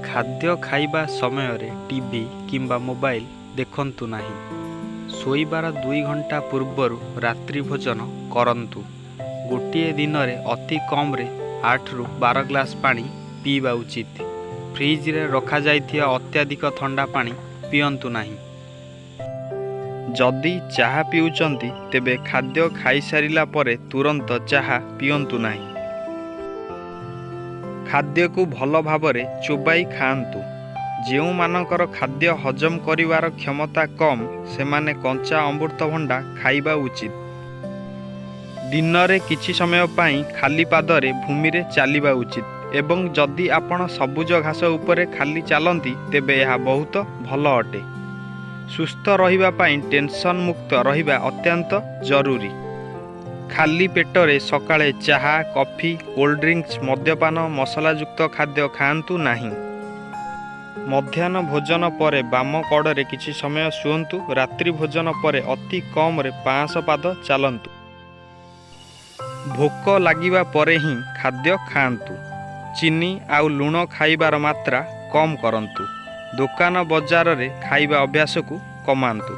ଖାଦ୍ୟ ଖାଇବା ସମୟରେ ଟିଭି କିମ୍ବା ମୋବାଇଲ ଦେଖନ୍ତୁ ନାହିଁ। ଶୋଇବାର 2 ଘଣ୍ଟା ପୂର୍ବରୁ ରାତ୍ରି ଭୋଜନ କରନ୍ତୁ। ଗୋଟିଏ ଦିନରେ ଅତି କମରେ 8ରୁ 12 ଗ୍ଲାସ ପାଣି ପିଇବା ଉଚିତ। ଫ୍ରିଜରେ ରଖାଯାଇଥିବା ଅତ୍ୟଧିକ ଥଣ୍ଡା ପାଣି ପିଅନ୍ତୁ ନାହିଁ। ଯଦି ଚାହା ପିଉଛନ୍ତି ତେବେ ଖାଦ୍ୟ ଖାଇସାରିଲା ପରେ ତୁରନ୍ତ ଚାହା ପିଅନ୍ତୁ ନାହିଁ। ଖାଦ୍ୟକୁ ଭଲ ଭାବରେ ଚୋବାଇ ଖାଆନ୍ତୁ। ଯେଉଁମାନଙ୍କର ଖାଦ୍ୟ ହଜମ କରିବାର କ୍ଷମତା କମ୍, ସେମାନେ କଞ୍ଚା ଅମୃତଭଣ୍ଡା ଖାଇବା ଉଚିତ। ଦିନରେ କିଛି ସମୟ ପାଇଁ ଖାଲି ପାଦରେ ଭୂମିରେ ଚାଲିବା ଉଚିତ ଏବଂ ଯଦି ଆପଣ ସବୁଜ ଘାସ ଉପରେ ଖାଲି ଚାଲନ୍ତି ତେବେ ଏହା ବହୁତ ଭଲ ଅଟେ। ସୁସ୍ଥ ରହିବା ପାଇଁ ଟେନସନ ମୁକ୍ତ ରହିବା ଅତ୍ୟନ୍ତ ଜରୁରୀ। ଖାଲି ପେଟରେ ସକାଳେ ଚାହା, କଫି, କୋଲ୍ଡ ଡ୍ରିଙ୍କସ୍, ମଦ୍ୟପାନ, ମସଲାଯୁକ୍ତ ଖାଦ୍ୟ ଖାଆନ୍ତୁ ନାହିଁ। ମଧ୍ୟାହ୍ନ ଭୋଜନ ପରେ ବାମ କଡ଼ରେ କିଛି ସମୟ ଶୁଅନ୍ତୁ। ରାତ୍ରି ଭୋଜନ ପରେ ଅତି କମରେ 500 ପାଦ ଚାଲନ୍ତୁ। ଭୋକ ଲାଗିବା ପରେ ହିଁ ଖାଦ୍ୟ ଖାଆନ୍ତୁ। ଚିନି ଆଉ ଲୁଣ ଖାଇବାର ମାତ୍ରା କମ୍ କରନ୍ତୁ। ଦୋକାନ ବଜାରରେ ଖାଇବା ଅଭ୍ୟାସକୁ କମାନ୍ତୁ।